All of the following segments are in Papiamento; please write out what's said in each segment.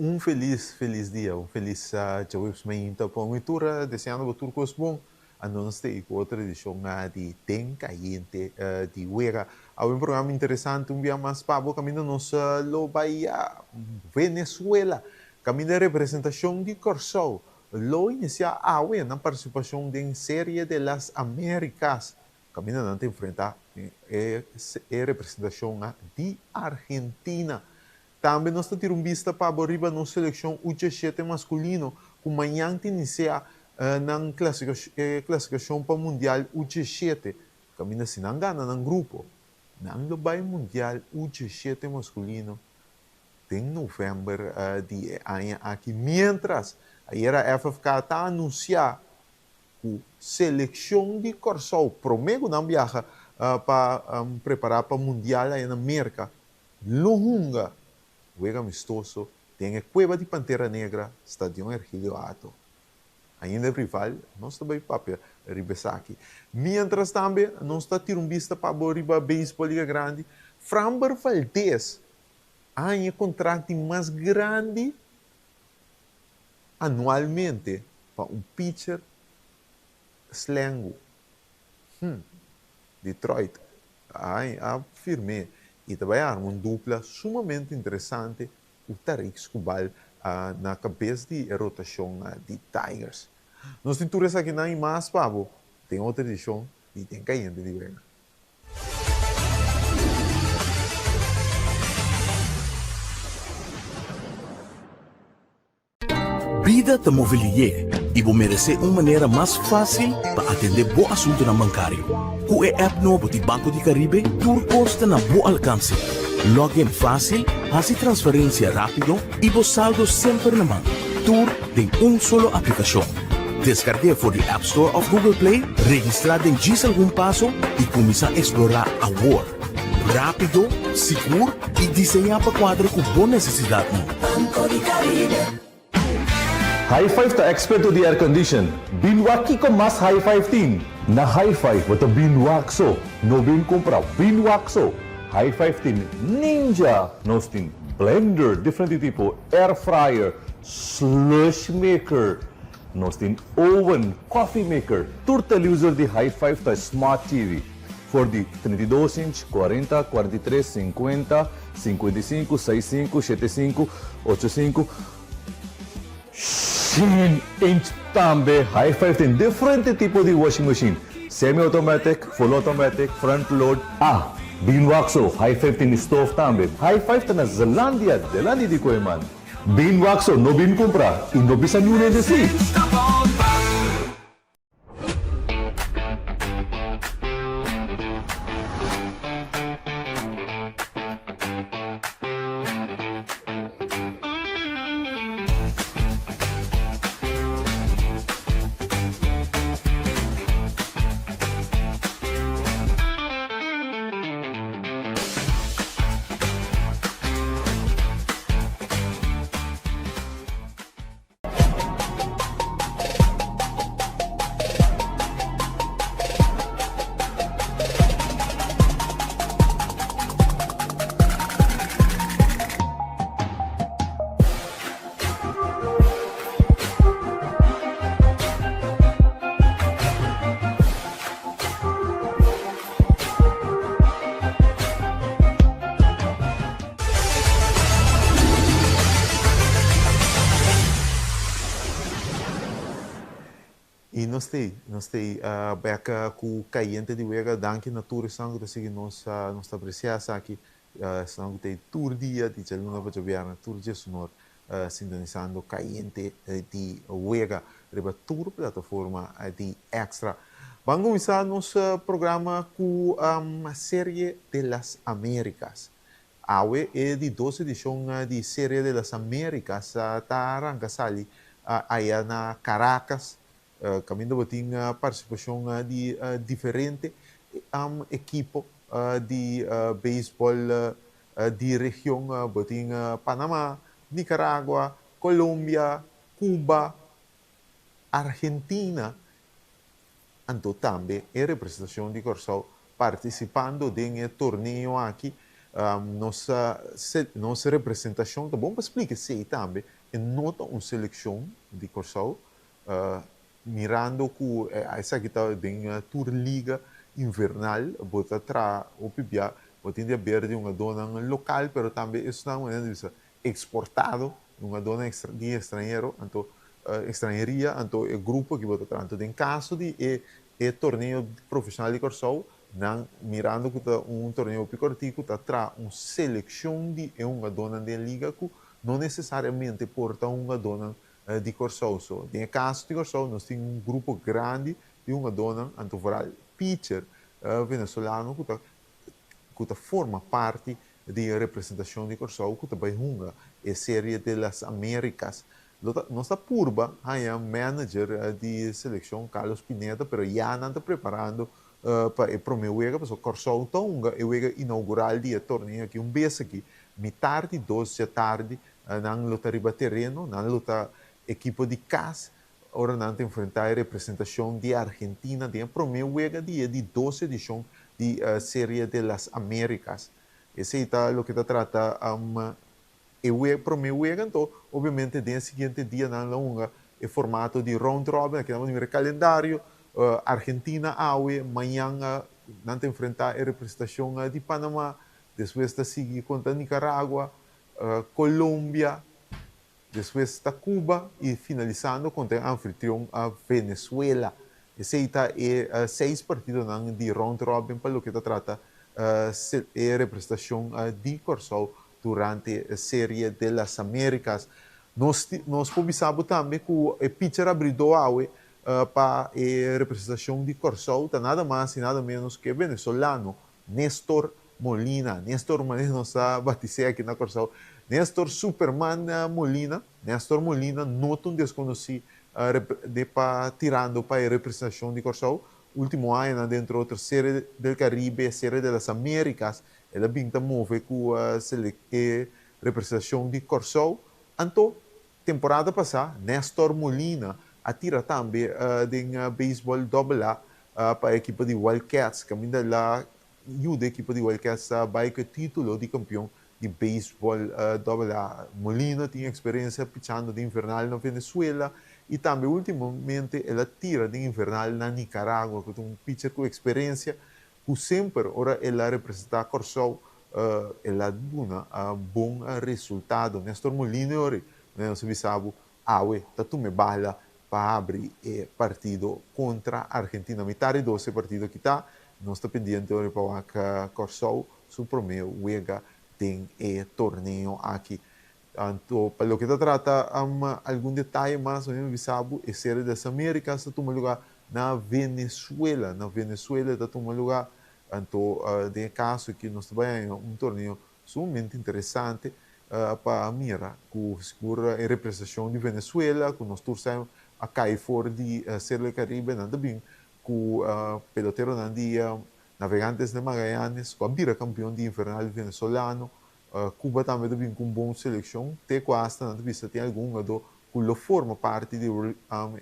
Un felis felis dia, un felis djaweps mainta pa un i tur, deseando bo tur kos bon. Ando nos ta ei ku otro edishon di Den Kayente di Wega. Awe un programa interesante un bia mas pa bo kaminda nos lo bai Venezuela, kaminda e representashon di Kòrsou lo inisiá awe nan partisipashon den Serie de las Americas, kaminda nan ta enfrentá e representashon di Argentina. Tambe nos ta tira un bista pa bo riba nos selekshon U diesshete maskulino ku mañan ta inisiá nan klasifikashon pa Mundial U diesshete. Kaminda si nan gana nan grupo, nan lo bai Mundial U diesshete maskulino den novèmber di e aña aki. Miéntras, ayera FFK ta anunsiá ku selekshon di Kòrsou promé ku nan biaha pa prepará pa Mundial aya na Merka, Lo hunga wega amistoso den e Cueva di Pantera Negra, Stadion Ergilio Hato. Ainda e rival nos ta bay papia riba esaki. Mientras tambe nos ta tira un bista pa bo riba Beisbol Liga Grandi. Framber Valdez a haña e contract di mas grandi anualmente pa un pitcher slengu. Hm. Detroit a firm'é i ta bai arma un dupla sumamente interesante ku Tarik Skubal na kabes di e rotashon di Tigers. Nos tin tur esakinan i mas pa bo den otro edishon di Den Kayente di Wega. Bida ta move lié i bo meresé un manera mas fásil pa atendé bo asuntunan bankario. Ku e app nobo di Banco di Caribe tur kos ta na bo alkanse. Log in fásil, hasi transferensia rápido i bo saldo semper na man. Tur den un solo aplikashon. Deskarg'é for di App Store òf Google Play, registrá den djis algun paso i kuminsá eksplorá awor! Rápido, sigur i diseñá pa kuadra ku bo nesesidatnan. Banco di Caribe. High Five ta experto di aircondition. Bin wak kiko mas High Five tin. Na High Five bo ta bin wak so, no bin kumpra, bin wak so. High Five tin Ninja, nos tin blender diferente tipo, air fryer, slush maker, nos tin oven, coffee maker. Tur televisor di High Five ta smart TV. For di 32 inch, 40, 43, 50, 55, 65, 75, 85, 100 inch tambe. High Five tin diferente tipo di washing machine, semi automatic, full automatic, front load. Ah, bin wak so, High Five tin stove tambe. High Five ta na Zelandia, delanti di Kooiman. Bin wak so, no bin kumpra i no bisa niun hende si. I nos t'ei, nos t'ei bek ku kayente di wega. Danki na tur esnan ku ta sigui nos, nos ta apresiá esaki. Esnan ku t'ei tur dia di djaluna pa djabièrnè, tur djesunor sintonisando Kayente di Wega riba tur plataforma di Extra. Ban kuminsá nos programa ku Serie de las Americas. Awe e di dos edishon di Serie de las Americas ta ranka sali aya na Caracas, Kaminda bo tin partisipashon di diferente ekipo di beisbòl di region. Bo tin Panama, Nicaragua, Colombia, Cuba, Argentina, anto tambe e representashon di Kòrsou partisipando den e torneo aki. Nos representashon, ta bon pa splika esei tambe, e no ta un selekshon di Kòrsou, mirando ku esaki ta den tur liga invernal, bo ta traha hopi bia, bo tin di haber di hungadónan lokal, pero tambe esnan manera di bisa eksportado, hungadónan di estranhero, anto estranheria, anto e grupo aki bo ta traha. Anto den kaso di e e torneo profeshonal di Kòrsou, nan mirando ku ta un torneo hopi kòrtiku, ta traha un selekshon di e hungadónan den liga ku no nesesariamente por ta hungadónan di Kòrsou. So, den e kaso di Kòrsou nos tin un grupo grandi di hungadónan, anto vooral pitcher venezolano ku ta ku ta forma parti di e representashon di Kòrsou ku ta bai hunga e Serie de las Americas. Lo ta nos ta purba haña manager di selekshon Carlos Pineda pero ya nan ta preparando pa e promé wega pasobra Kòrsou ta hunga e wega inougural di e torneo aki un bes aki mitar di dos djatardi nan lo ta riba tereno nan lo ta ekipo di kas ora nan ta enfrentá e representashon di Argentina den e promé wega di e di dos edishon di Serie de las Americas. Esei ta loke ta trata e promé wega, anto obviamente den e siguiente dianan lo hunga e formato di round robin. Aki nan bo mira e kalendario, Argentina awe, mañan nan ta enfrentá e representashon di Panama, despues ta sigui kontra Nicaragua, Colombia, Despues ta Cuba y finalisando contra e anfitrion Venezuela. Esey ta e seis partidonan di round robin pa loke ta trata e representacion di Corsou durante e Serie de las Americas. Nos nos por bisa bo tambe cu e pitcher abridor awe pa e representacion di Corsou ta nada mas y nada menos cu e venezolano Nestor Molina, Nestor Molina nos ta batis'é aki na Kòrsou, Nestor Superman Molina, Nestor Molina no ta un deskonosí de pa tirando pa e representashon di Kòrsou. Último añanan dentro otro Serie del Caribe, Serie de las Américas, el a bin ta move ku e representashon di Kòrsou. Anto temporada pasá Nestor Molina a tira tambe den beisbòl dòbel A pa e ekipo di Wild Cats, kaminda el a yuda e ekipo di Wild Cats ta bai ku e título di kampion di beisbòl dòbel A. Molina tin eksperensia pichando den invernal na Venezuela i tambe últimamente el a tira den invernal na Nicaragua, ku ta un picher ku eksperensia ku semper ora el a representá Kòrsou el a duna bon resultado. Nestor Molina e ora ei, nos a bisa bo awe ta tuma e bala pa habri e partido kontra Argentina. Mitar di dos e partido aki ta. Nos ta pendiente ora pa wak Kòrsou su promé wega den e torneo aki. Anto pa loke ta trata algun detaye mas mi a bisa bo e Serie de las Americas ta tuma luga na Venezuela. Na Venezuela ta tuma luga. Anto den e kaso aki nos ta bai haña un torneo sumamente interesante pa mira ku sigur e representashon di Venezuela ku nos tur sa a kai for di Serie del Caribe nan ta bin ku peloteronan di Navegantes de Magallanes ku a bira kampion di invernal venezolano. Cuba tambe ta bin ku un bon selekshon te ku asta nan ta bisa tin algun hungadó ku lo forma parti di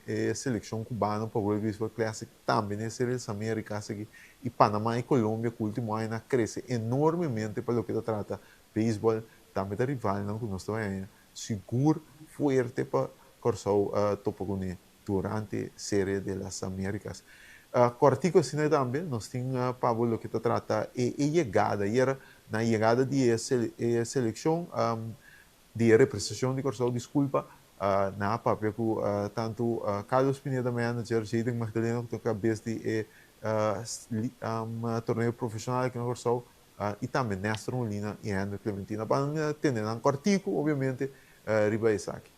e selekshon kubano pa World Baseball Classic tambe na e Serie de las Americas aki i Panama i Colombia ku ultimo añanan a krese enormemente pa loke ta trata beisbòl tambe ta rivalnan ku nos ta bai haña sigur fuerte pa Kòrsou topa kuné durante Serie de las Americas. Kòrtiku asina tambe nos tin pa bo loke ta trata e yegada. Ayera na yegada di e selekshon di e representashon di Kòrsou, diskulpa, nan a papia ku tantu Carlos Pineda, manager, Jayden Magdalena ku ta kabes di e torneo profeshonal aki na Kòrsou i tambe Nestor Molina i Henry Clementina. Ban tende nan kòrtiku obviamente riba esaki.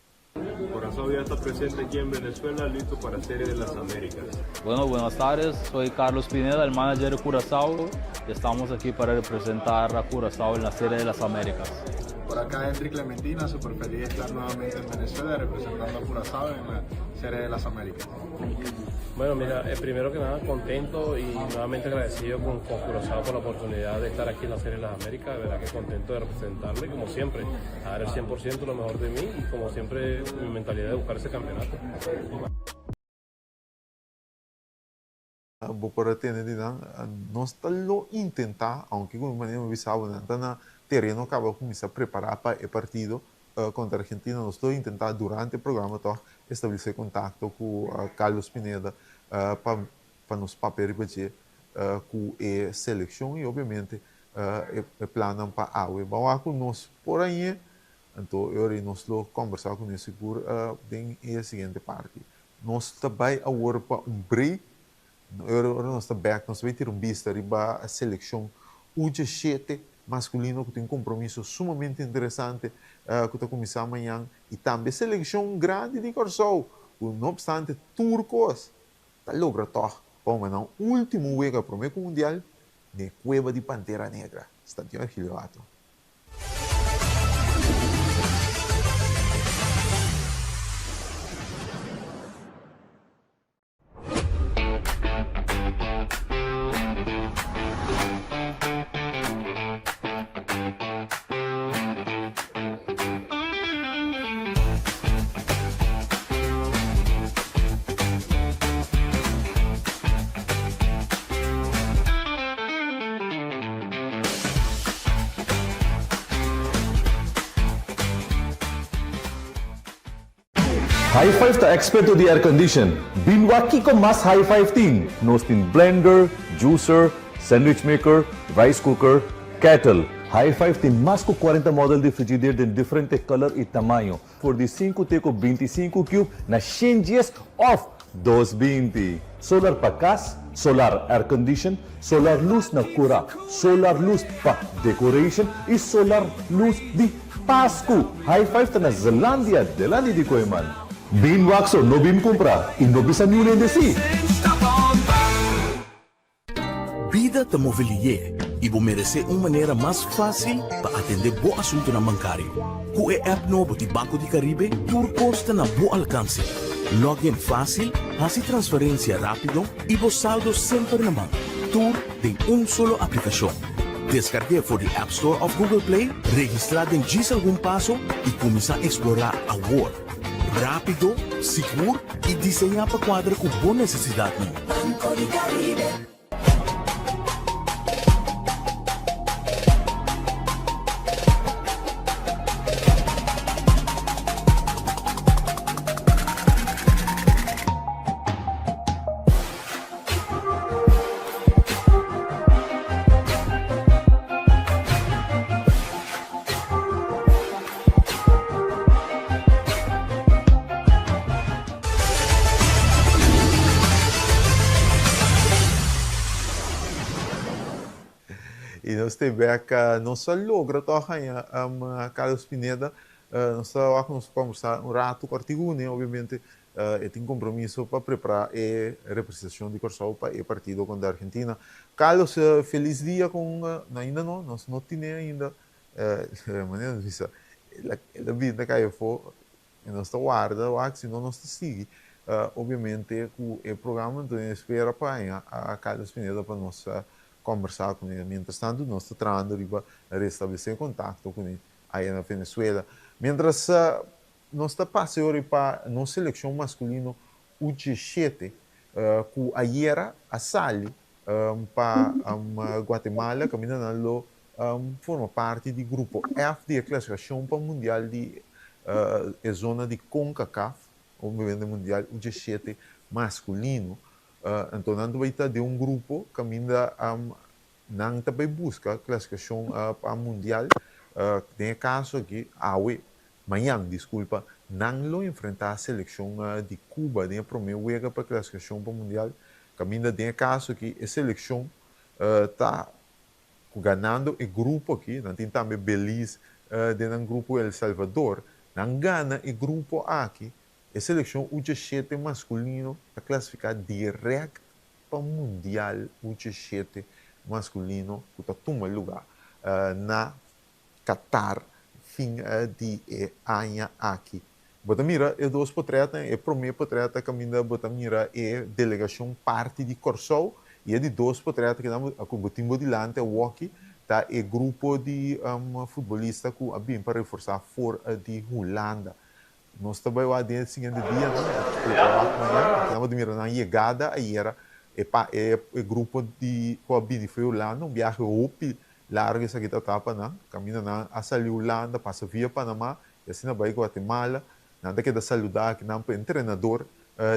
Curazao ya está presente aquí en Venezuela, listo para Serie de las Américas. Bueno, buenas tardes, soy Carlos Pineda, el manager de Curazao, y estamos aquí para representar a Curazao en la Serie de las Américas. Por acá Henry Clementina, super feliz de estar nuevamente en Venezuela representando a Curazao en la Serie de las Américas. Bueno, mira, eh, primero que nada contento y nuevamente agradecido con, con Curazao por la oportunidad de estar aquí en la Serie de las Américas. De verdad que contento de representarlo y como siempre, a dar el 100% lo mejor de mí y como siempre mi mentalidad de buscar ese campeonato. Bo por a tende di nan? Nos ta lo intentá, aunke ku manera mi bisa bo nan ta na tereno kaba kuminsá prepará pa e partido kontra Argentina, nos lo intentá durante e programa tòg establesé kontakto ku Carlos Pineda pa pa nos papia riba dje ku e selekshon i obviamente e plannan pa awe. Ban wak ku nos por hañ'é, anto e ora ei nos lo kòmbersá kuné sigur den e siguiente parti. Nos ta bai awor pa un break. Ora nos ta bek nos ta bai tira un bista riba selekshon U17 maskulino ku tin un kompromiso sumamente interesante ku ta kuminsá mañan i tambe selekshon grandi di Kòrsou ku no opstante tur kos ta logra tòg pa hunga nan último wega promé ku mundial den e kueba di Pantera Negra, Stadion Ergilio Hato. High Five ta experto di air condition. Bin wak kiko mas High Five tin. Nos tin blender, juicer, sandwich maker, rice cooker, kettle. High Five tin mas ku cuarenta model di frigider den diferente color y tamaño. For di sinku te ku 25 cube na 110 òf 220. Solar pa kas, solar air condition, solar lus na kura, solar lus pa decoration i solar lus di Pasku. High Five ta na Zelandia, delandi di Kooiman. Bin wak so, no bin kumpra i no bisa niun hende si. Bida ta move lié i bo meresé un manera mas fásil pa atendé bo asuntunan bankario. Ku e app nobo di Banco di Caribe tur kos ta na bo alkanse. Log in fásil, hasi transferensia rápido i bo saldo semper na man. Tur den un solo aplikashon. Deskarg'é for di App Store òf Google Play, registrá den djis algun paso i kuminsá eksplorá awor. Rápido, sigur i diseñá pa kuadra ku bo nesesidatnan. Banco di Caribe. Y nos te bek, nos a logra toch haña Carlos Pineda, nos ta wak nos conversa un rato cortigu ne, obviamente e tin compromiso pa prepara e representacion di Corsou pa e partido contra Argentina. Carlos, feliz dia con, no ainda no, nos no tine ainda Manera nos bisa, el a bin ta kai afó i nos ta warda wak, si no nos ta sigui. Obviamente ku e programa anto e spera pa haña a Carlos Pineda pa nos kòmbersá kuné. Mientras tanto nos ta trahando riba restablesé kontakto kuné aya na Venezuela. Mientras nos ta pasa e ora pa nos selekshon maskulino U17 ku ayera a sali pa Guatemala kaminda nan lo forma parti di grupo F di e klasifikashon pa mundial di e zona di Concacaf, obviamente mundial U17 maskulino. Anto nan ta bai ta den un grupo kaminda nan ta bai buska klasifikashon pa mundial. Den e kaso aki awe Mañan, disculpa, nan lo enfrenta seleccion di Cuba den e prome wega pa clasificacion pa Mundial. Caminda den e caso aki e seleccion ta cu ganando e grupo aki, nan tin tambe Belize den nan grupo El Salvador, nan gana e grupo aki, e seleccion U17 masculino ta clasifica direct pa Mundial U17 masculino cu ta tuma lugar na Qatar fin di e aña aki. Bo ta mira e dos potretnan, e promé potret ta kaminda bo ta mira e delegashon parti di Kòrsou i e di dos potret kinan ku bo tin bo dilanti awoki ta e grupo di futbolista ku a bin pa reforsá for di Hulanda. Nos ta bai wak den e siguiente dianan, e ta wak mañana, kinan bo ta mira nan yegada ayera. E pa e grupo di ku a bini for Hulanda, un biahe hopi largu esaki ta tapa nan. Kaminda nan a sali Hulanda, pasa via Panama i asina bai Guatemala. Nan ta keda saludá akinan pa e entrenador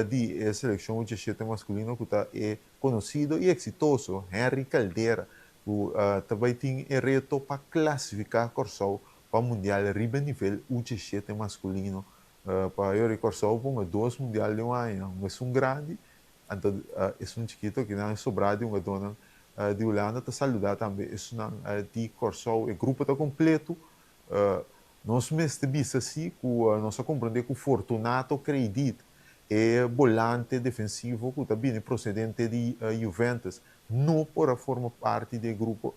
di e selekshon U17 maskulino ku ta e konosido i eksitoso Henry Caldera ku ta bai tin e reto pa klasifiká Kòrsou pa mundial riba e nivel U17 maskulino. Pa yori Kòrsou ponga dos mundial den un aña, un esun grandi anto esun chikito akinan e sobrá di hungadónan di Hulanda ta saludá tambe esunnan di Kòrsou. E grupo ta kompleto. Nos mester bisa si ku nos a komprendé ku Fortunato Credit, e bolante defensivo ku ta bini prosedente di Juventus, no por a forma parti di e grupo.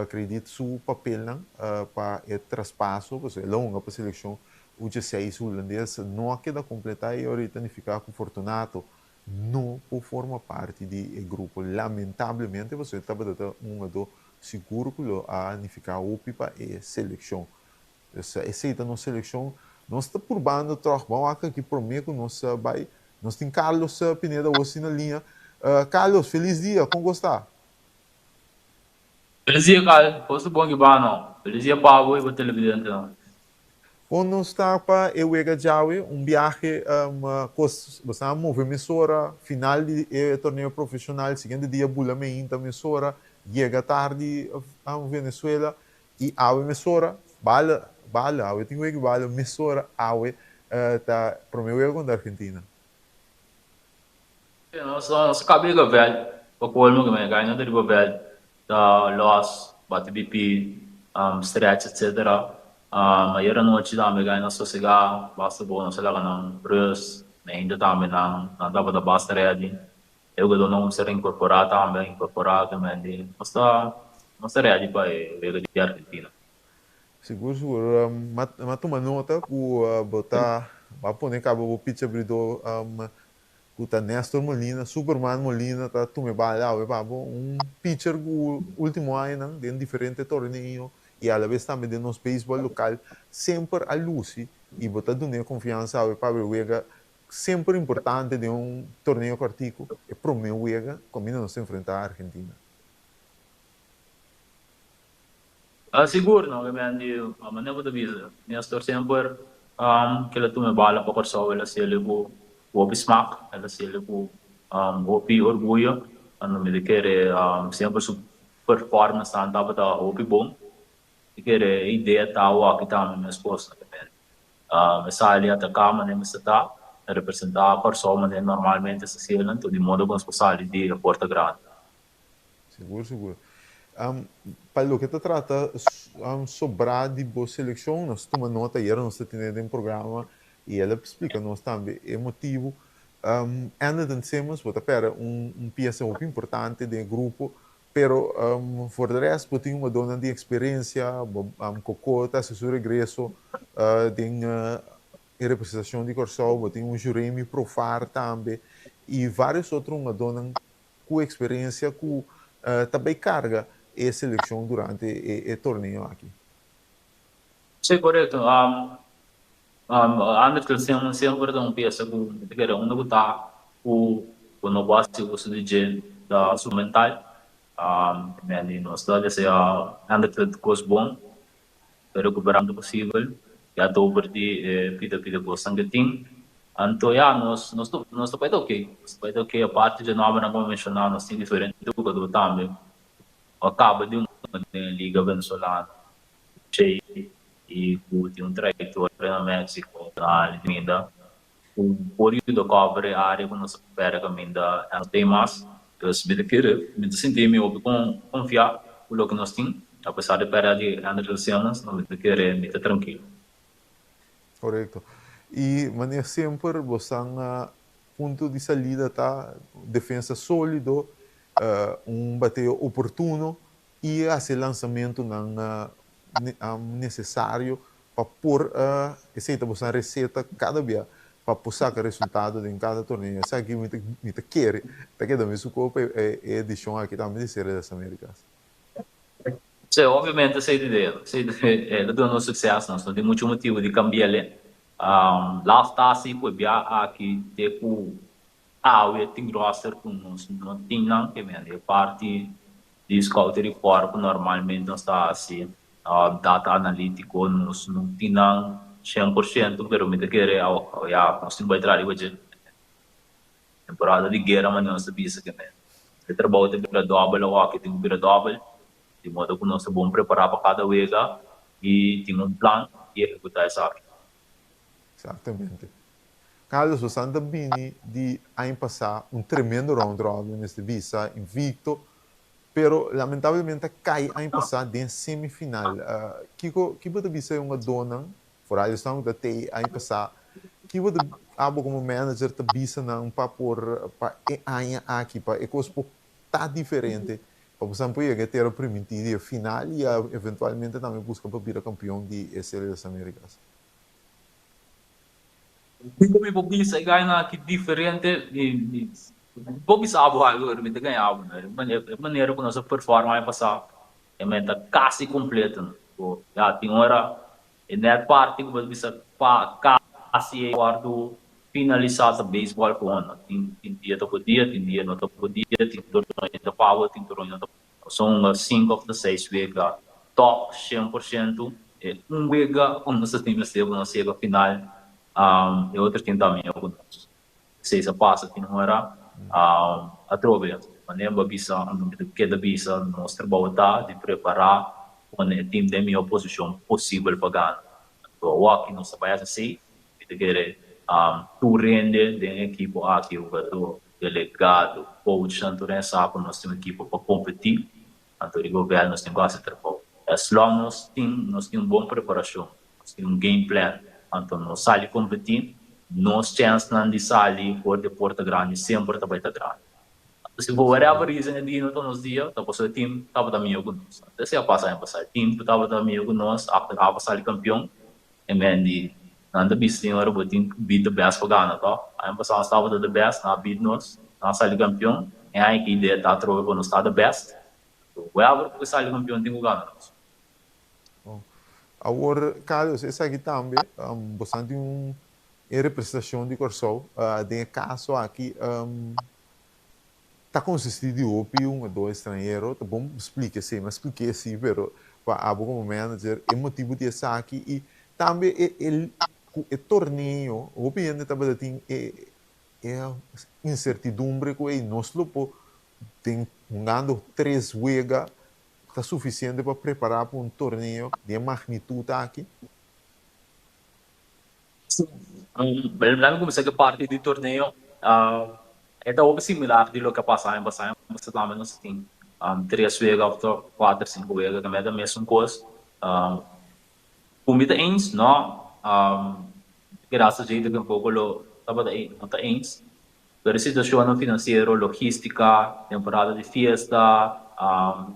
Credit su papelnan pa e traspaso, pasobra el a hunga pa selekshon U16 hulandes, no a keda kompletá i ora ei ta nifiká ku Fortunato no por forma parti di e grupo. Lamentablemente, pasobra e tabata ta un hungadó sigur ku lo a nifiká hopi pa e selekshon. Pues esei ta nos selekshon. Nos ta purbando tròg. Ban wak aki promé ku nos bai. Nos tin Carlos Pineda awosi na liña. Carlos, felis dia. Kon ku sta? Felis dia, Carl. Kos ta bon ki ba no. Felis dia pa abo i pa televidentenan. Kon nos ta pa e wega djawe? Un biahe kos bo sa move mesora, final di e torneo profeshonal, siguiente dia bula meinta mesora, yega tardi Venezuela i awe mesora, bala bala awe tin wega bala mesora awe ta prome wega kontra Argentina. Nos nos caba riba veld pa colmo cu mi a no ta riba veld ta los bati BP stretch etc ayer anochi tambe a nos sosega basta bon nos a laga nan rust ainda tambe nan nan tabata basta ready e hugadornan cuminsa reincorpora tambe a incorpora nos ta nos ta ready pa e wega di Argentina. Sigur sigur m'a tuma nota ku bo ta bo a pone kaba bo picha bridó ku ta Nestor Molina, Superman Molina ta tuma e bala awe pa bo, un picher ku ultimo añanan den diferente torneo i alabes tambe den nos beisbòl lokal semper a lusi i bo ta dun'é konfiansa awe pa bo e wega semper importante den un torneo kòrtiku, e promé wega kaminda nos ta enfrentá Argentina. Sigur no, ke men di manera bo ta bisa, Nestor semper ke el a tuma e bala pa Kòrsou el a hasiel ku hopi smak, el a hasiel ku hopi orguyo, anto mi ta kere semper su performance nan tabata hopi bon, mi ta kere e idea ta awor aki tambe meskos ke men mi sali ataká manera mi sa ta, representá Kòrsou manera normalmente sa hasiel, anto di modo ku nos por sali di e porta grandi. Sigur, sigur. Pa loke ta trata sobrá di bo selekshon, nos tuma nota ayera nos ta tene den programa i el a splika nos tambe e motibu. Anderton Simmons, bo ta pèrdè un piesa hopi importante den e grupo, pero for de rest bo tin hungadónan di eksperensia, bo Koko ta hasi su regreso den e representashon di Kòrsou, bo tin un Juremi Profar tambe i vários otro hungadónan ku eksperensia ku ta bai karga e selekshon durante e torneo aki. Sí, korekto. Anderson Simon semper ta un piesa ku mi ta kere unda ku ta ku ku no por hasi uso di dje ta su mental. Nos ta desea Anderson kos bon. Ta recupera tanto posibel, ya ta over di e pida pida cosnan ke tin. Anto ya, nos nos ta nos ta bai ta ok, nos ta bai ta ok. Aparte dje nombernan ku mi menshoná, nos tin diferente hugador tambe ku a kaba di hunga den e liga venezolano, Che, i ku tin un trayektoria na Mexico, na Liga. Ku por yuda cover e area ku nos a perde kaminda nos tin mas. Dus mi ta kere, mi ta sinti mi hopi konfiá ku loke nos tin, apesar di pèrdè di Andrelton Simmons, no mi ta kere mi ta trankilo. Korekto. I manera semper bosan punto di salida ta defensa sólido, un bateo oportuno i hasi e lansamentunan nesesario pa por esei ta boso receta cada bia pa por saca resultado den cada torneo. Esaki mi ta mi ta kere ta keda mi su copa e edicion aki tambe di Serie de las Americas. Sí, obviamente esei ta idea. Esei ta e ta duna nos succes. Nos no tin mucho motibo di cambia'le. Laf ta asi cu e bia aki te cu. Awe tin roster ku nos no tin nan ke men e parti di scouting report ku normalmente nos ta hasi, data analítiko nos no tin nan 100%, pero mi ta kere ya nos tin bai traha riba dje. Temporada di guera manera nos ta bisa ke men e trabou ta bira dòbel awor aki tin ku bira dòbel di modo ku nos ta bon prepará pa kada wega i tin un plan i ehekutá esaki. Exactamente. Carlos, bosan ta bini di aña pasá un tremendo round robin, mester bisa, invicto, pero lamentablemente a cay aña pasá den semifinal. Kico ki bo ta bisa e hungadónan, foral esnan cu ta tey aña pasá, ki bo ta abo como manager ta bisa nan pa por pa e aña aki, pa e cos por ta diferente, pa bosan por yega e tera primintí di e final y eventualmente tambe busca pa bira campeon di e Serie de las Americas? Kiko mi por bisa e gainan aki diferente? Mi por bisa abo algu pero mi ta gaña abo. E manera ku nos a performa aña pasá e meta kasi kompleto. Ya tin ora e nèt parti ku bo ta bisa pa kasi e wòrdu finalisá ta beisbòl ku hono. Tin dia ta por dia, tin dia no ta por dia, tin torneo ta pabo, tin torneo no ta. Son sinku òf ta seis wega tòp 100%. E un wega ku nos ta tin mester ku nos yega final, e otro tin ta mihó ku nos. Esei sa pasa tin ora atrobe. Manera bo a bisa, mi ta keda bisa, nos trabou ta di prepará pone e tim den mihó posishon posibel pa gana. Anto awor nos ta bai hasi esei, mi ta kere tur hende den e ekipo aki, hugadó, Delegado, coachnan tur den sa ku nos tin un ekipo pa kompetí, anto riba bel nos tin ku hasi trabou. As long nos tin nos tin un bon preparashon, nos tin un game plan, anto nos sali kompetí, nos chènsnan di sali for di e porta grandi semper ta bai ta grandi. Anto si for whatever reason e dia no ta nos dia, ta pasobra e team tabata mihó ku nos. Anto esei a pasa aña pasá, e team ku tabata mihó ku nos after half a sali kampion, E men di, Nan ta bisa tin ora bo tin ku beat the best pa gana, tò? Aña pasá nos tabata the best, nan a beat nos, nan a sali kampion. E aña aki idea ta atrobe pa nos ta the best. So whoever ku ke sali kampion tin ku gana nos. Bon. Awor, Carlos, esaki tambe, bosan tin un e representashon di Kòrsou den e kaso aki ta konsistí di hopi hungadó estranhero. Ta bon splika esei, mi a splik'é si, pero pa abo komo manager e motibu di esaki i tambe e e ku e torneo hopi hende tabata tin e e insertidumbre ku ei nos lo por den hungando tres wega ta sufisiente pa prepará pa un torneo di e magnitut aki. Laga kuminsá ku e parti di torneo. E ta hopi similar di loke a pasa aña pasá. Aña pasá tambe nos tin tres wega òf kuater, sinku wega tambe ta mesun kos. Ku mi ta eens? No. Gracias Jay ta poko lo tabata no ta eens. Pero e situashonnan finansiero, logístika, temporada di fiesta,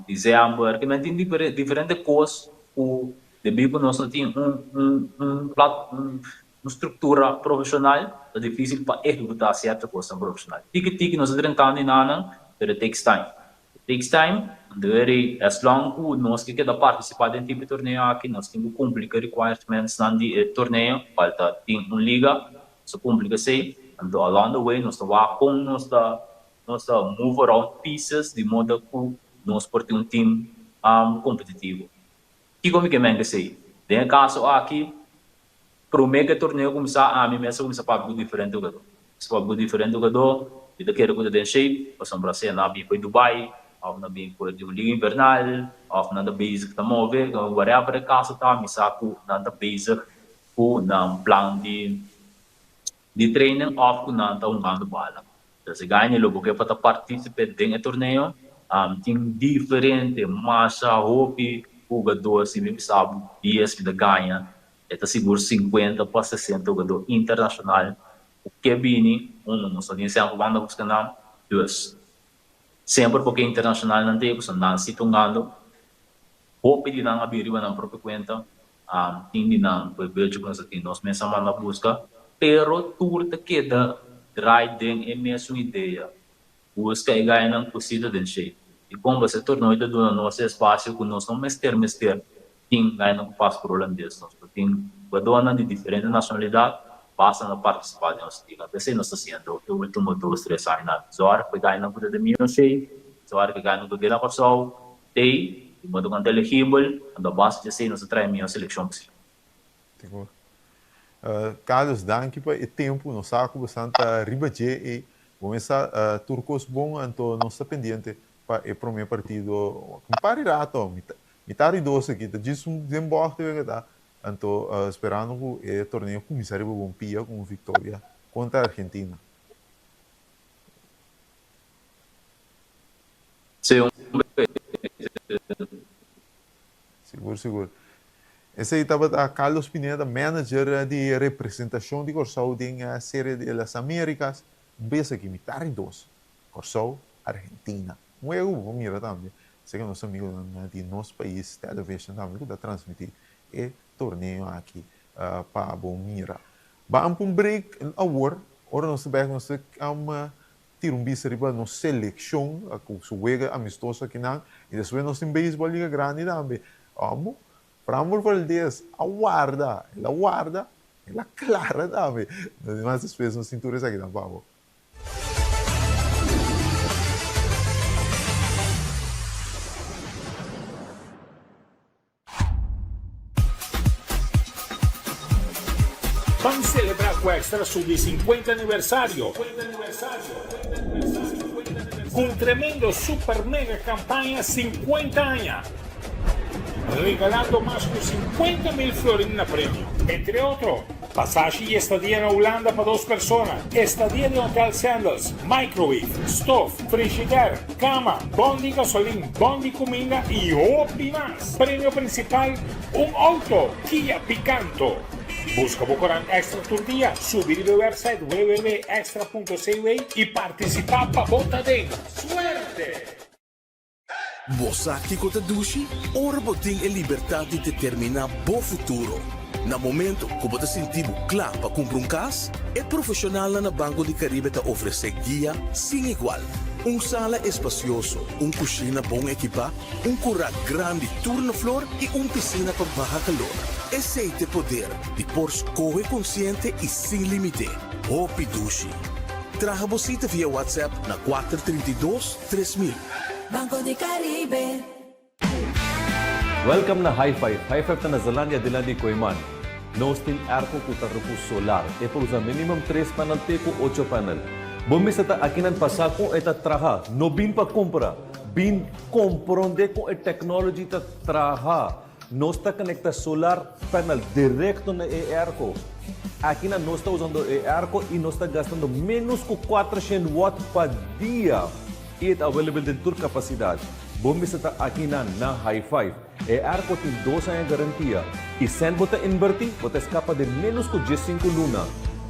december, ke men tin diferente kos ku debí ku nos no tin un un un plat un un struktura profeshonal ta difísil pa ehekutá sierto kosnan profeshonal. Tiki tiki nos ta drentando i nanan, pero it takes time. It takes time, anto eri as long ku nos ke keda partisipá den tipo di torneo aki nos tin ku kumpli ku e requirements-nan di e torneo, kual ta tin un liga, nos ta kumpli ku esei, anto along the way nos ta wak kon nos ta nos ta move around pieces di moda ku nos por tin un team kompetitivo. Kiko mi ke men esei? Den e kaso aki, promé ku e torneo kuminsá, ami mes a kuminsá papia ku diferente hugadó. Kuminsá papia ku diferente hugadó, mi ta kere ku ta den shape, pasobra sea nan a bin for di Dubai, òf nan a bin for di un liga invernal, òf nan ta bezig ta move, whatever e kaso ta, mi sa ku nan ta bezig ku nan plan di di training òf ku nan ta hungando bala. Entonces e gainan lo bo ke pa ta partícipe den e torneo tin diferente masha hopi hugador si mi bisa bo dies mi ta gaña e ta sigur 50 pa 60 hugador internacional ku ke bini uno nos ta tin semper banda buska nan dus semper porque internacional nan ta pasobra nan si ta hungando hopi di nan a bin riba nan propio kuenta. Tin di nan ku e becho ku nos a tin nos mes a manda buska, pero tur ta keda draai den e mesun idea, buska e gainan ku si ta den shape. Dikon? Pasobra e torneo ta duna nos e espasio ku nos no mester mester tin gainan ku paspor holandes. Nos por tin hugadónan di diferente nashonalidat. Basta no partisipá den nos liga. P'esei nos ta hasiendo e último dos, tres añanan. Zòrg pa e gainan ku ta den mihó shape, zòrg pa e gainan ku ta keda Kòrsou, tei, di modo ku nan ta elegibel, anto a base di esei nos ta traha e mihó selekshon posibel. Sigur. Carlos, danki pa e tempu. Nos sa ku bosan ta riba dje ei. Bo mester sa tur kos bon, anto nos ta pendiente pa e promé partido. Un par di rato, mitar di dos aki, ta djis un den bògte wega ta. Anto sperando ku e torneo kuminsá riba bon pia ku un viktoria kontra Argentina. Sí, un bes. Sigur, sigur. Esei tabata Carlos Pineda, manager di representashon di Kòrsou den Serie de las Americas. Un bes aki, mitar di dos, Kòrsou, Argentina. Un wega ku bo por mira tambe Esei ku nos amigunan di Nos Pais Television tambe ku ta transmití e torneo aki pa bo mira. Ban pa un break awor, ora nos ta bek nos ta tira un bista riba nos selekshon ku su wega amistoso akinan i despues nos tin beisbòl liga grandi tambe. Amo, Framber Valdez a warda, el a warda, el a klara tambe. Mas despues nos tin tur esakinan pa bo. Ban celebra cu Extra su di 50 aniversario cu un tremendo super mega campaña 50 aña, regalando mas cu 50 mil florin na premio. Entre otro, Pasashi y estadia na Hulanda pa dos persona, estadia den Hotel Sandals, microwave, stof, frishider, cama, bon di gasolin, bon di cuminda y hopi mas. Premio principal, un auto Kia Picanto. Busca bo corant Extra tur dia, subi riba e website www.extra.cw y participa pa bo ta den. Suerte! Bo sa kiko ta dushi? Ora bo tin e libertat di determiná bo futuro. Na momento ku bo ta sinti bo kla pa kumpra un kas, e profeshonalnan na Banco di Caribe ta ofresé guia sin igual. Un sala espasioso, un kushina bon ekipá, un kurá grandi tur na flor i un pisina pa baha kalor. Esei t'e poder di por skohe konsiente i sin límite. Hopi dushi! Traha bo sita via WhatsApp na kuater 32, 3000. Banco di Caribe. Welcome na High Five. High Five ta na Zelandia dilanti di Kooiman. Nos tin airco cu ta rupu solar. E por usa minimum tres panel te cu ocho panel. Bo mester ta akinan pa sa con e ta traha. No bin pa cumpra. Bin compronde con e technology ta traha. Nos ta conecta solar panel directo na e airco. Akinan nos ta usando e airco y nos ta gastando menos cu 400 watt pa dia. Y e ta available den tur capacidad. Bo mester ta akinan na High Five. E airco tin dos aña garantia. Y cent bo ta inverti, bo ta escapa den menos cu 15 luna.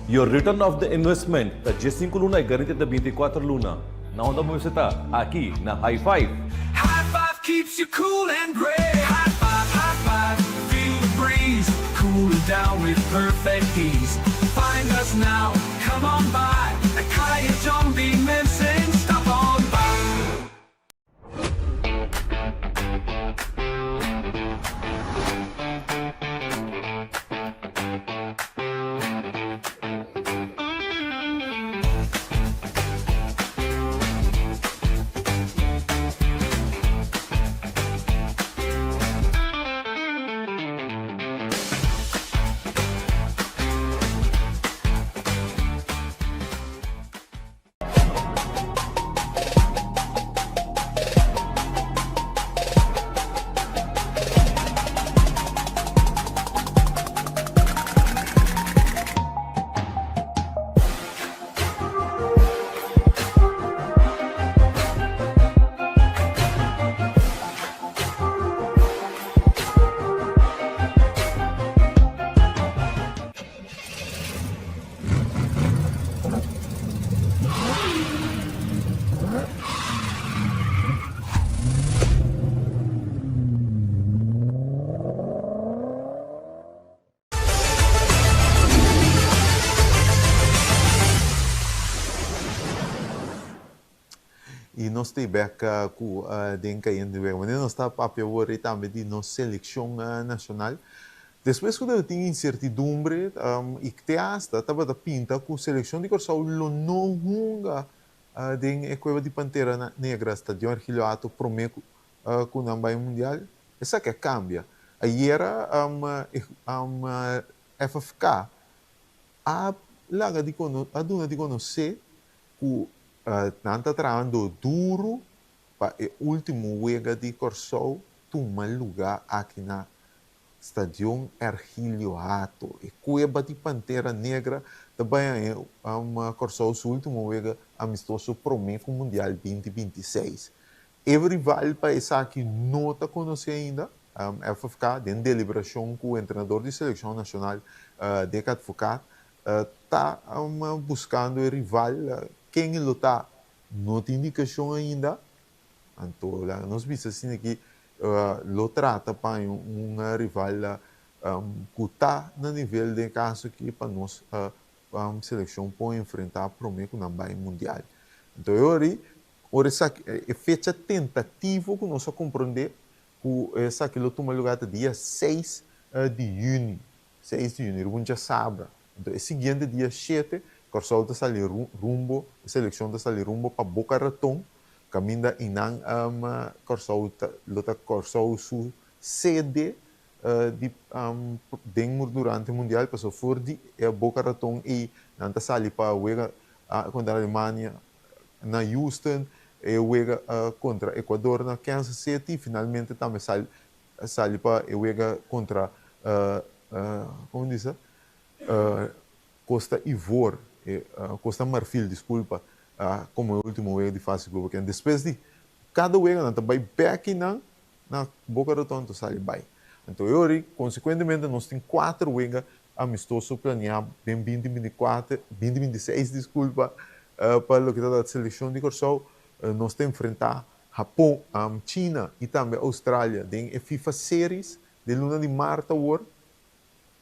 Your return of the investment ta 15 luna y garantia ta 24 luna. Na unda bo mester ta? Aki na High Five! High five keeps you cool and great. High five, high five, feel the breeze, cooling down with perfect ease. Find us now, come on by, at Kaya John B. Mensen, stop on by. Y nos ta bek cu den cayendo wega. Wanneer nos ta papia awor tambe di nos seleccion nacional. Despues ku tabatin insertidumbre i te asta tabata pinta ku selekshon di Kòrsou lo no hunga den e Kueba di Pantera Negra, Stadion Ergilio Hato, promé ku nan bai Mundial, esaki a kambia. Ayera FFK a laga di a duna di konosé ku nan ta trahando duru pa e último wega di Kòrsou tuma lugá aki na Stadion Ergilio Hato. E kueba di Pantera Negra ta bai haña Kòrsou su último wega amistoso promé ku Mundial 2026. E rival pa esaki no ta konosé ainda. FFK den deliberashon ku entrenador di selekshon nashonal Dick Advocaat ta buskando e rival. Ken lo ta no tin indikashon ainda. Anto laga nos bisa asina ki lo trata pa haña un rival ku ta na nivel den e kaso aki pa nos selekshon por enfrentá promé ku nan bai mundial. Anto e ora ei, ora esaki e fecha tentativo ku nos a komprondé ku esaki lo tuma lugá ta dia seis di yüni, seis di yüni, riba un djasabra. Anto e siguiente dia shete, Kòrsou ta sali rumbo, e selekshon ta sali rumbo pa Boca Raton, kaminda einan Kòrsou ta lo ta Kòrsou su sede di den durante mundial pasobra for di e Boca Raton ei nan ta sali pa wega kontra Alemania na Houston, e wega kontra Ecuador na Kansas City i finalmente tambe sali sali pa e wega kontra komo bisa Costa Ivor Costa Marfil diskulpa komo e ultimo wega di fase grupo ken despues di kada wega nan ta bai bek i nan na Boca Raton ta sali bai anto e ora konsekuentemente nos tin kuater wega amistoso planeá den 2024 2026 diskulpa pa loke ta trata selekshon di Kòrsou nos ta enfrentá Hapon, China i tambe Australia den e FIFA Series den luna di mart awor.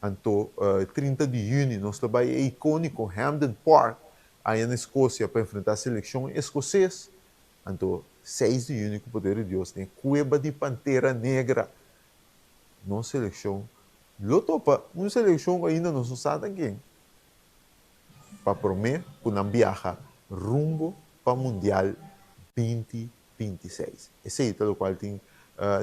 Anto 30 di yüni nos ta bai e ikóniko Hampden Park aya na Eskosia pa enfrentá selekshon eskoses. Anto 6 di yüni ku poder di Dios den e Kueba di Pantera Negra nos selekshon lo topa un selekshon ku ainda nos no sa ta ken pa promé ku nan biaha rumbo pa Mundial 2026. Esei ta lokual tin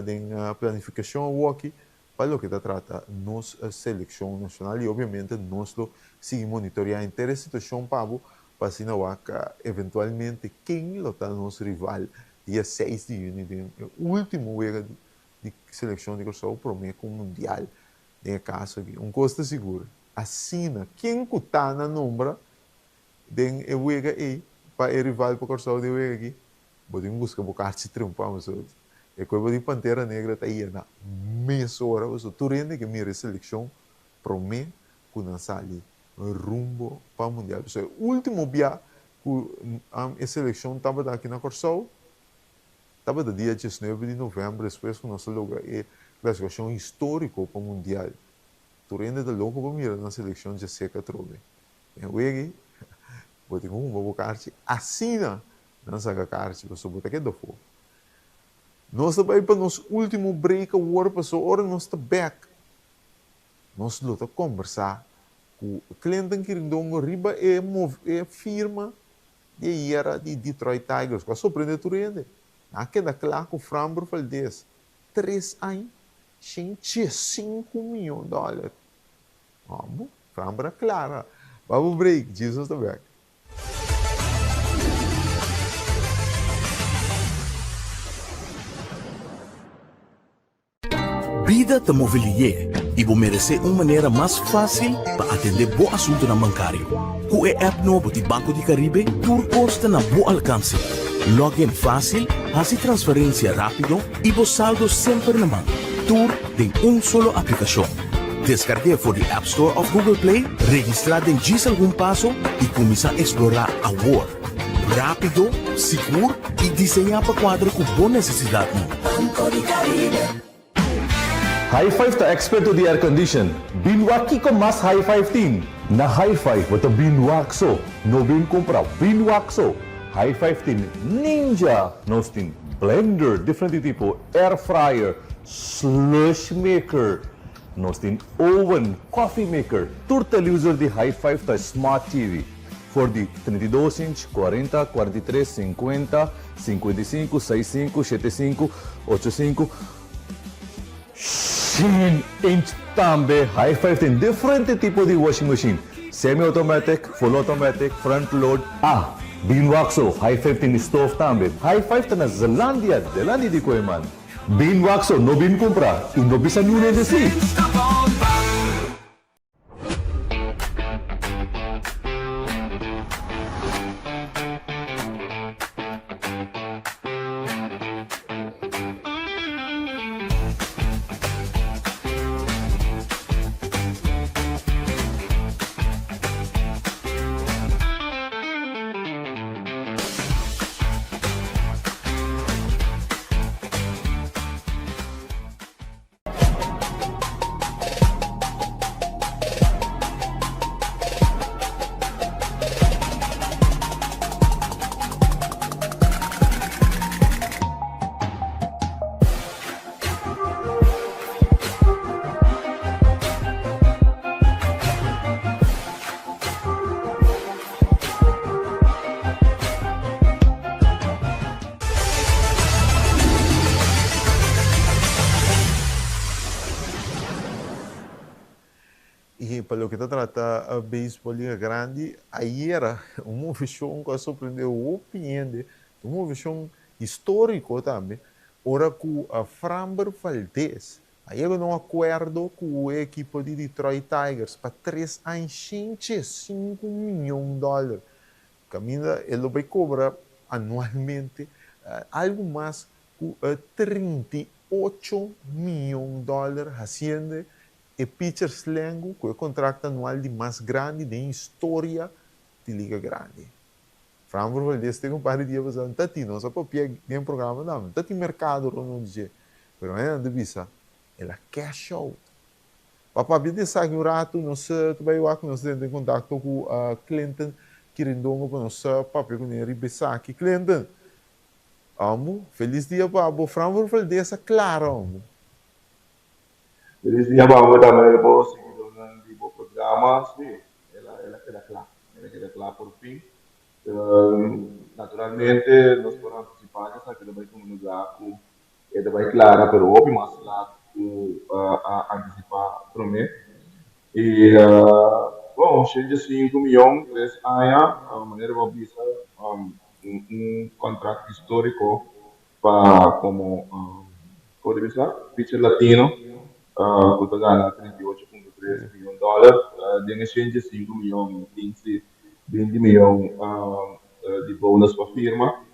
den planifikashon awoki pa loke ta trata nos selekshon nashonal i obviamente nos lo sigui monitoreá henter e situashon pa bo pa asina wak eventualmente ken lo ta nos rival dia seis di yüni den e último wega di selekshon di Kòrsou promé ku mundial den e kaso aki. Un kos ta sigur, asina ken ku ta na nombra den e wega ei pa e rival pa Kòrsou den e wega aki, bo tin buska bo karchi triunfá pasobra e kuerpo di Pantera Negra ta yena mesora pasobra tur hende ke mira e selekshon promé ku nan sali rumbo pa mundial. Pasobra e último bia ku e selekshon tabata aki na Kòrsou tabata dia diesnuebe di novèmber despues ku nos a logra e klasifikashon históriko pa mundial. Tur hende ta loko pa mira nan selekshon djaseka atrobe. Den wegi bo tin ku hunga bo karchi asina nan saka karchi pasobra bo ta keda afó. Nos ta bai pa nos último break awor pasobra ora nos ta bèk nos lo ta kombersá ku Clinton Kirindongo riba e e firma di e yera di Detroit Tigers ku a sorprende tur hende. Nan a keda kla ku Framber Valdez tres aña 105 miyon dòler. Amo, Framber a klara. Babo break, Jesus ta bèk. Bida ta move lié i bo meresé un manera mas fásil pa atendé bo asuntunan bankario. Ku e app nobo di Banco di Caribe tur kos ta na bo alkanse. Log in fásil, hasi transferensia rápido i bo saldo semper na man. Tur den un solo aplikashon. Deskarg'é for di App Store òf Google Play, registrá den djis algun paso i kuminsá eksplorá awor. Rápido, sigur i diseñá pa kuadra ku bo nesesidatnan. Banco di Caribe. High Five ta experto di aircondition. Bin wak kiko mas High Five tin. Na High Five bo ta bin wak so, no bin kumpra, bin wak so. High Five tin Ninja, nos tin blender diferente tipo, air fryer, slush maker. Nos tin oven, coffee maker, tur televisor di High Five ta Smart TV. For di 32 inch, 40, 43, 50, 55, 65, 75, 85, 100 inch tambe. High Five tin diferente tipo di washing machine, semi-automatic, full automatic, front load. Ah, bin wak so, High Five tin stove tambe. High Five ta na Zelandia, delandi di Kooiman. Bin wak so, no bin kumpra i no bisa niun hende si. Y pa loke ta trata beisbol Liga Grandi, ayera un moveshon ku a sorprende hopi hende, un moveshon historiko tambe, ora ku Framber Valdez a yega na un akuerdo ku e ekipo di Detroit Tigers pa tres aña shinche sinku miyon dòler. Kaminda e lo bai kobra anualmente algu mas ku 38 miyon dòler hasiendo e pitcher slengu ku e kontrakto anual di mas grandi den historia di Liga Grandi. Framber Valdez tin un par di dia pasá, N ta tin, nos a papia den programa tambe, N ta tin merkado rondó di dje, pero nan ta bisa el a cash out. Pa papia di esaki un ratu nos ta bai wak, nos ta tenta en kontakto ku Clinton Kirindongo pa nos papia kuné riba esaki. Clinton, amo, felis dia pa bo. Framber Valdez a klara amo. Felis dia pa bo tambe bo siguidónan di bo programa. Sí, el a el a keda kla. El a keda kla por fin. Naturalmente nos por antisipá ku esaki ta bai tuma lugá ku E ta bai clara pero hopi mas laat cu a anticipa prome. Y bon, 105 miyon tres aña, manera bo a bisa, un contract historico pa como, como ta bisa, pitcher latino cu ta gana 38.3 miyon dollar. Den e 105 miyon tin si 20 miyon di bonus pa firma.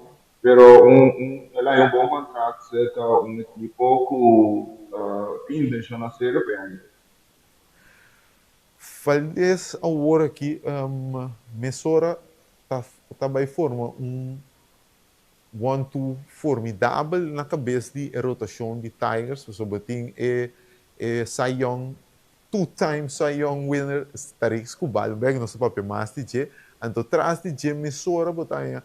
Pero un un el haña un bon contract cerca un equipo cu tin intencion na serio pa e aña. Valdez awor aki mesora ta ta bay forma un one-two formidabel na cabes di e rotacion di Tigers pasobra tin e e Cy Young two-time Cy Young winner Tarik Skubal un bek nos ta papia mas di dje anto tras di dje mesora bo ta haña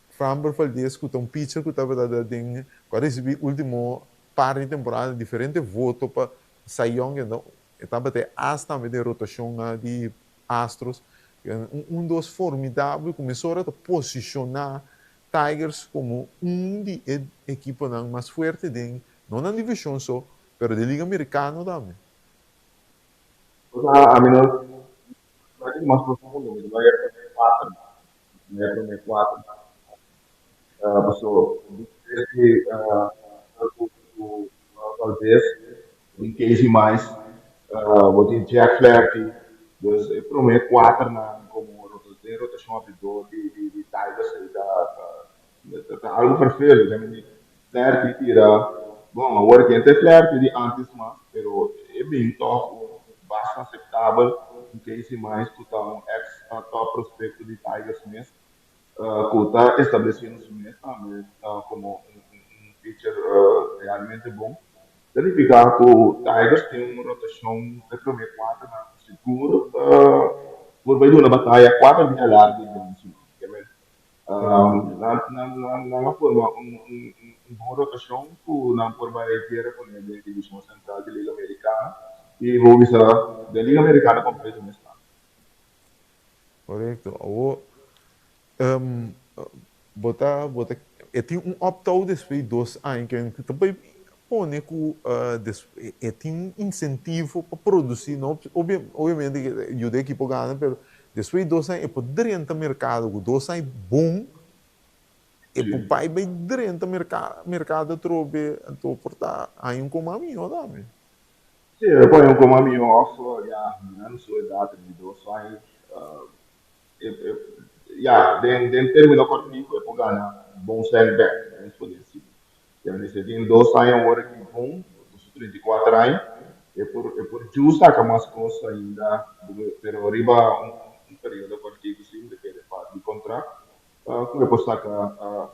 Framber Valdez ku ta un pitcher ku tabata da den ku a risibí último par di temporada diferente voto pa Cy Young anto e tabata e as tambe den rotashon di Astros un un dos formidabel ku mesora ta posishoná Tigers komo un di e ekiponan mas fuerte den no nan divishon so pero den liga merikano tambe. Osea ami no no tin mas profundo mi ta bai e prome kuater mi e prome kuater paso despues di ku ku Valdez tin Casey Mize bo tin Jack Flaherty dus e prome kuaternan komo den rotashon abridor di di Tigers ei ta ta algu ferfelu. Flaherty tira bon awor ken ta e Flaherty di antes mas pero e bin tog un basta aceptabel un Casey Mize cu ta un ex top prospecto di Tigers mes cu ta estableciendo su mes tambe como un pitcher realmente bon ta nifica cu Tigers tin un rotacion e prome cuaternan cu sigur por bay duna bataya cuater dia largo den siman. Nan a forma un. un bon rotashon ku nan por bai guera kuné den divishon sentral di Liga Amerikana i bo bisa den Liga Amerikana kompleto mes tambe. Korekto. Awor bo ta bo ta e tin un opt-out despues di dos aña ke ta bai pone ku e tin un insentivo pa produsi no obviamente yuda e ekipo gana pero despues di dos aña e por drenta merkado ku dos aña bon e por bai bai drenta merkado atrobe anto por ta haña un koma mihó tambe. Sí, e por haña un koma mihó òf ya mirando su edat 32 aña Ya, den den término kòrtiku e por gana bon sèn bèk, nos por desi. Ya mester tin dos aña awor aki bon, ku su 34 aña, e por e por dju saka mas kos ainda, pero riba un un periodo kòrtiku si mi ta kere pa di kontrakt ku e por saka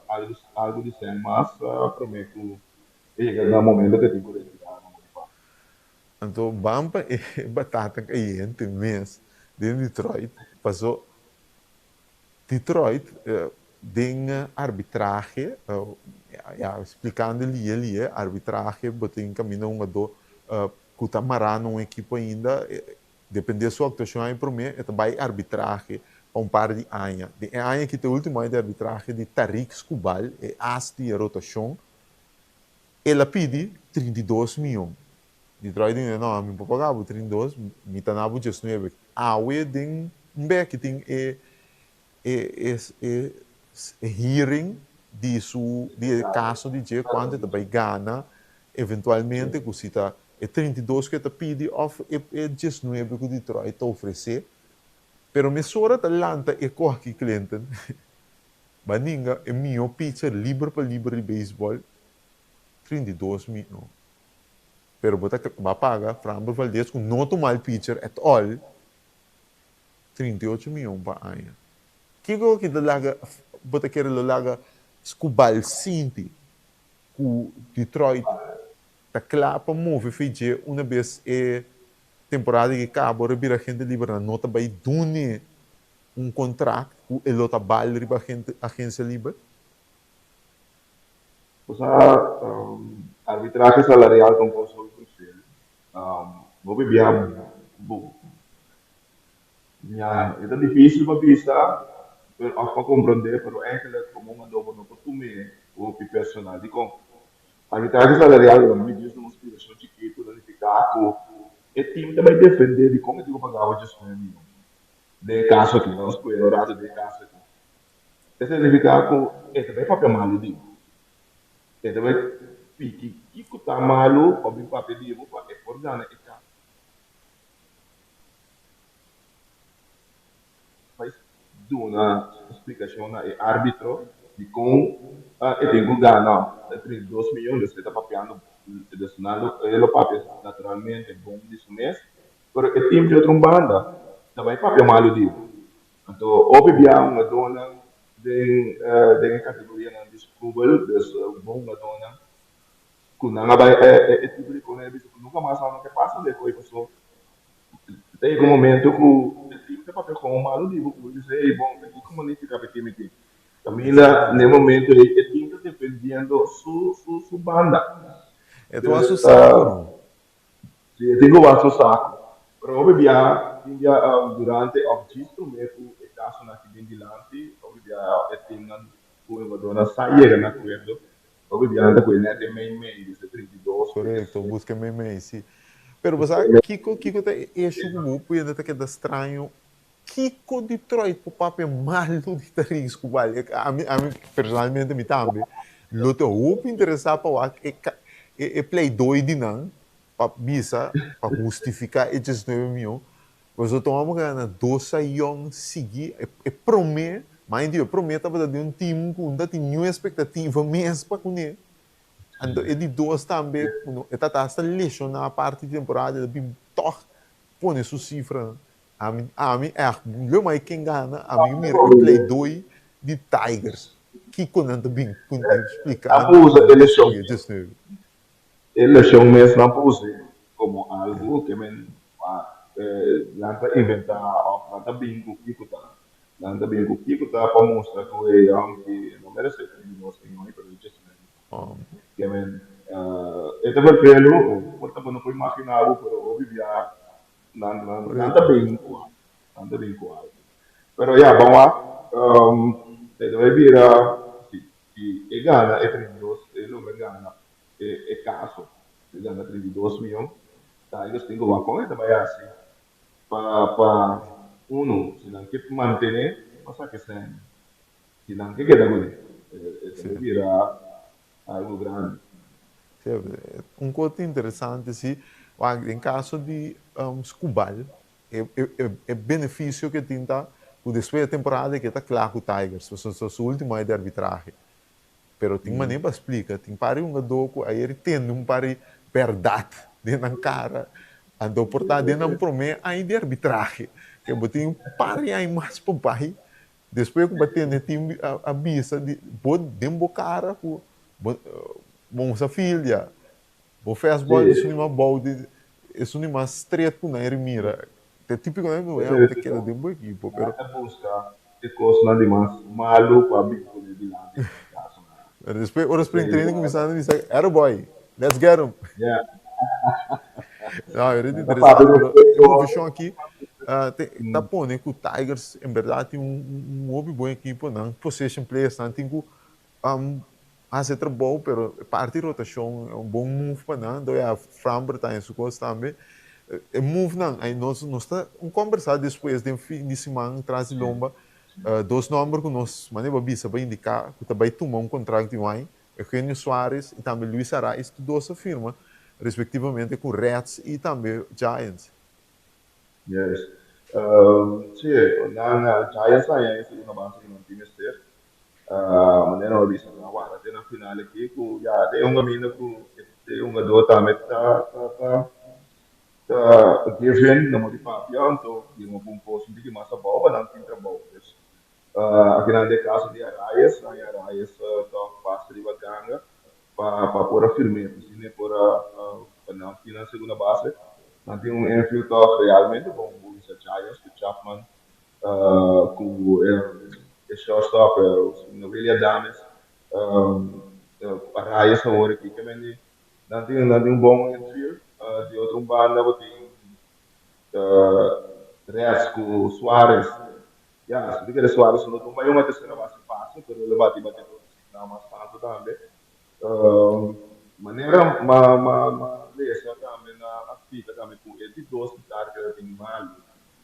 algu algu di sèn mas promé ku e yega na momento ku e tin ku retirá na Bonifácio. Anto ban pa e batata kayente mes den Detroit, paso Detroit den arbitrahe, ya splikando lie lie, arbitrahe bo tin kaminda un hungadó ku ta mará na un ekipo ainda, depende su aktuashon aña promé e ta bai arbitrahe pa un par di aña. Den e aña aki ta e último aña di arbitrahe di Tarik Skubal, e as di e rotashon. El a pidi 32 miyon. Detroit di no, mi por paga bo 32, mi ta na bo 19. Awe den un beki tin e e e e hearing di su di e caso di dje cuanto e ta bay gana eventualmente cu si ta e 32 cu e ta pidi of e e 19 cu Detroit ta ofrece. Pero mesora ta lanta e coki Clinton. Baninga e mihó pitcher liber pa liber di beisbòl, 32 mió. Pero bo ta ba paga Framber Valdez ku no ta un mal pitcher at all, 38 mion pa aña. Kiko ki ta laga bo ta kere lo laga Skubal sinti ku Detroit ta kla pa move fei dje una bes e temporada ki kaba ora bira agente liber nan no ta bai dune un kontrakt ku e lo ta bal riba agensia liber? Osea, arbitrahe salarial ta un kos hopi crucial. Hopi bia bo ya e ta dificil pa bisa pero of pa comprende pero eigenlijk como un adobo no por tum'e hopi personal. Dikon? Arbitrahe salarial lo mi djis un splikashon chikitu ta nifiká ku e team ta bai defende dikon e tin ku paga bo 19 mion. Den e kaso aki, nos pone un rato den e kaso aki. E signifiká ku e ta bai papia malu di bo. E ta bai piki kiko ta malu pa bin papia di bo pa e por gana e kaso. Bai duna splikashon na e árbitro dikon e tin ku gana e 32 miyon. Dus e ta papiando, dus nan lo e lo papia naturalmente bon di su mes. Pero e team di otro un banda ta bai papia malu di bo. Anto hopi bia hungadónan den den e kategorianan di Skubal, dus bon hungadónan ku nan a bai e tipo di kos nan a bisa ku nunka mas nan no ke pasa de koe paso ta yega un momento ku e team ta papia kon malu di bo ku bo bisa hey bon ta kiko magnifica pa e team aki. Kaminda na e momento ei e team ta defendiendo su su su banda. E ta wak su saku no. Si e tin ku wak su saku. Pero hopi bia tin bia durante òf djis promé ku e kasonan aki bin dilanti, hopi bia e timnan ku e wadónan sa yega na akuerdo. Hopi bia nan ta kohe nèt e mei mei, dus e 32. Korekto, buska e mei mei, si. Pero bo sa kiko kiko ta e eshu ku bo puyende ta keda straño? Kiko Detroit por papia malu di Tariq Skubal? Ami ami personalmente mi tambe lo ta hopi interesá pa wak e e pleidooi di nan pa bisa pa hustifiká e 19 mion. Pasobra tuma bo gana dos sayon sigui e promé, mind you e promé tabata di un team ku no ta tin niun espektativa mes pa kuné. Anto e di dos tambe e ta asta leshoná parti di temporada e ta bin tòg pone su sifranan. Ami, ami ègt, lo mai ken gana, ami mira e pleidooi di Tigers. Kiko nan ta bin ku splika Nan por usa e leshon, e leshon mes nan por usa komo algu ke men nan ta inventá òf nan ta bin ku kiko ta. Nan ta bin ku kiko ta pa mustra ku e yònki no meresé 32 mion, pero e 19 mion. Ke men e ta vervelu, por ta bo no por imaginá bo, pero hopi bia nan nan ta bin ku algu, nan ta bin ku algu. Pero ya, ban wak, e ta bai bira, si si e gana e 32, e logra gana e e kaso, e gana 32 mion, Tigers tin ku wak kon e ta bai hasi pa pa unu, si nan ke mantené, pa saka e sèn. Si nan ke keda kuné, e ta bai bira algu grandi. Sí, un kos interesante si, wak den kaso di Skubal, e benefisio ke tin ta ku despues di e temporada ke ta kla ku Tigers, pasobra su ultimo aña di arbitrahe. Pero tin manera pa splika, tin par di hungadó ku ayer tende un par di bèrdat den nan kara, anto por ta den nan promé aña di arbitrahe, ke bo tin un par di aña mas pa bai. Despues ku bo a tende tin a bisa di bo den bo kara ku bo bo usa filia, bo fastball esun di mas bou di esun di mas stret ku nan eri mira. Ta tipiko nan ku bo ta keda den bo ekipo pero. Nan ta buska e kosnan di mas malu ku a bin pone dilanti den e kasonan. Pero despues ora spring training kuminsá nan bisa attaboy, let's get 'em. No, e rete interesante, pero e moveshon aki ta pone ku Tigers en berdad tin un hopi bon ekipo, nan position players nan tin ku hasi e trabou, pero e parti rotashon e un bon move pa nan, enton ya Framber ta haña su kos tambe. E move nan, nos nos ta un kombersá despues den fin di siman tras di lomba, dos nòmber ku nos manera bo a bisa pa indiká ku ta bai tuma un kontrakt di un aña, Eugenio Suarez y tambe Luis Arraez tur dos a firma respectivamente cu Reds y tambe Giants. Yes. Sí, nan Giants haña e segunda base cu nan tin mester. Manera nan a bisa, nan a warda te na final aki cu ya ta e un caminda cu e hungador tambe ta ta ta ta give in, nan por di papia, anto firma pa un cos un tiki mas abao pa nan tin trabao. Dus Akinan den kaso di Arraez, nan Arraez ta basta riba ganga pa pa por a firm'é, asina e por a pa nan tin nan segunda base. Nan tin un infield tòg realmente bon, bo bisa Giants ku Chapman ku e shortstop Willy Adames, Arraez awor aki ke men nan tin nan tin un bon infield. Di otro un banda bo tin Reds ku Suarez. Ya, si kere Suarez no tuma un tercera base fácil, pero el a bati bati dos nada mas tanto tambe. Manera ma ma ma lesa tambe na a splika tambe ku e di dos pitar ku el a tin malu.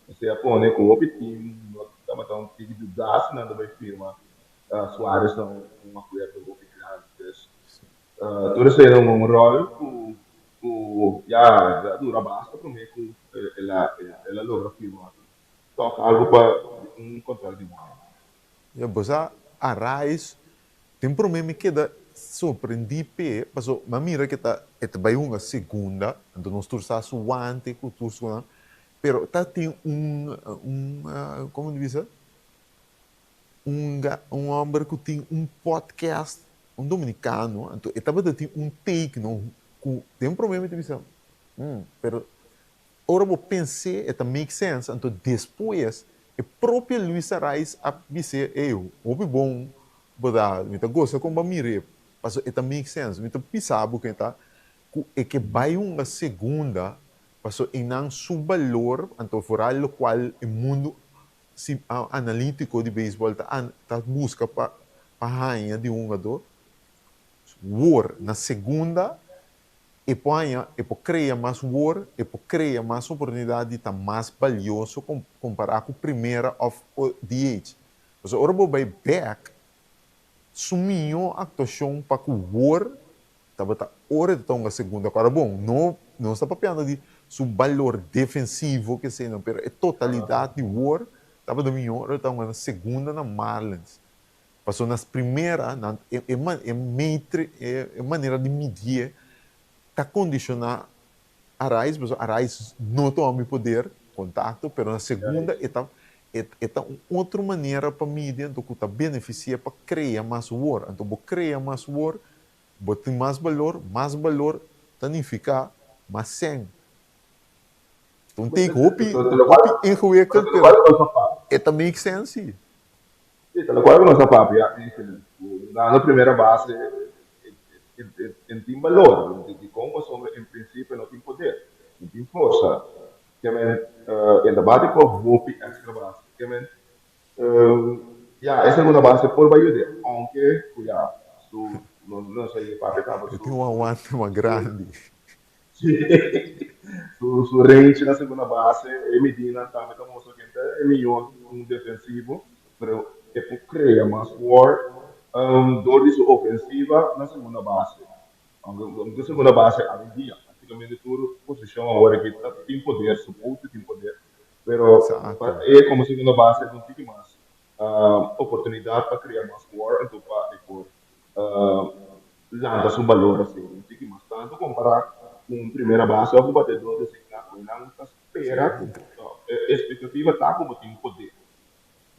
Esei a pone ku hopi team no tabata un tiki duda si nan ta bai firma Suarez na un akuerdo hopi grandi. Dus tur esei ta un ròl ku ku ya a dura basta promé ku el a el a logra firma. Tok algo pa un contrato di un aña. Ya bo sa Arraez den prome mi keda sorprendí p'e paso mi a mira ke ta e ta bai hunga segunda anto nos tur sa su wante ku tur su nan pero ta tin un un komo di bisa un un homber ku tin un podcast un dominicano anto e tabata tin un take no ku den prome mi ta bisa pero Ora bo pens'é e ta make sense, anto despues e propio Luis Arraez a bis'é, ey, hopi bon bo ta, mi ta gosa kon bo a mir'é, pasobra e ta make sense. Mi ta bisa bo ken ta ku e ke bai hunga segunda, pasobra einan su balor, anto vooral lokual e mundu si analítiko di beisbòl ta ta buska pa pa haña di hungadó, wor na segunda E por haña, e por krea mas wor, e por krea mas oportunidat di ta mas balioso kompará ku primera òf DH. Pasobra ora bo bai bèk, su mihó aktuashon pa ku wor tabata ora e ta hunga segunda. Kòrda bon, no nos ta papiando di su balor defensivo kesei no, pero e totalidat di wor tabata mihó ora e ta hunga na segunda na Marlins. Pasobra nas primera nan e e metre e manera di midié ta kondishoná Arraez pasobra Arraez no ta hopi poder kontakto pero na segunda e ta e ta un otro manera pa midi anto ku ta benefisié pa krea mas wor anto bo krea mas wor bo tin mas balor mas balor ta nifiká mas sèn ta un take hopi hopi ingewikkeld pero e ta make sense si. Sí, ta locual cu nos a papia, Angel, cu dando primera base. E no tin balor. Dikon? Pasobra en prinsipio e no tin poder, no tin forsa. Ke men e ta bati pa hopi extra base. Ke men ya e segunda base por bai yud'é, aunke ku ya su no sa e papia kaba E tin un aguante mas grandi. Su su range na segunda base, e midinan tambe ta mustra ken ta e mihó un defensivo, pero e por krea mas war dor di su ofensiva na segunda base. Aunke segunda base awendia praktikamente tur posishon awor aki ta tin poder, supose tin poder, pero pa e komo segunda base e ta un tiki mas oportunidat pa krea mas war anto pa e por lanta su balor asina un tiki mas tantu kompará ku un primera base òf un batedó designá ku nan ta spera ku e espektativa ta ku bo tin poder.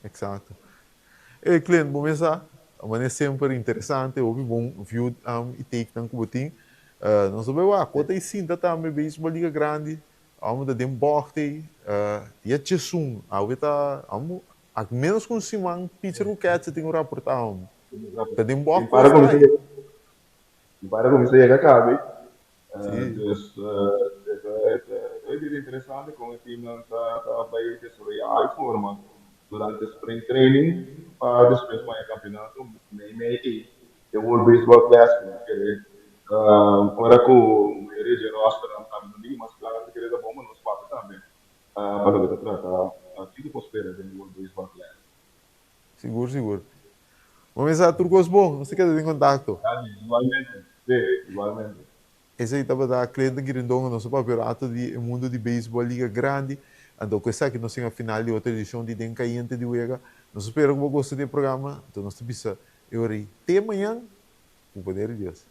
Eksakto. E Clint, bo mes sa, manera semper interesante, hopi bon view i take nan ku bo tin. Nos ta bai wak, ku ta e sinta tambe beisbòl liga grandi, amo ta den bògt ei, dia djesun, awe ta, amo ak ménos ku un siman pitcher ku catcher tin ku raportá amo. Ta den bògt ku strike. Mi para kuminsá yega kabe. Dus e ta bira interesante kon e teamnan ta bai desaroyá i forma durante spring training pa despues baña kampeonato mei mei ei e World Baseball Classic. Mi kere ora ku mayoria dje rosternan tambe no digi mas kla mi kere ta bon pa nos papia tambe pa loke ta trata kiko por spera den World Baseball Classic. Sigur sigur. Bo mesa tur kos bon, nos ta keda den kontakto. Danki, igualmente. Sí, igualmente. Esei tabata Clinton Quirindongo, nos a papia rato di e mundo di beisbòl Liga Grandi. Anto ku esaki nos tin a final di otro edishon di Den Kayente di Wega. Nos a spera ku bo gosta di e programa. Anto nos ta bisa e ora ei te mañan, ku poder di Dios.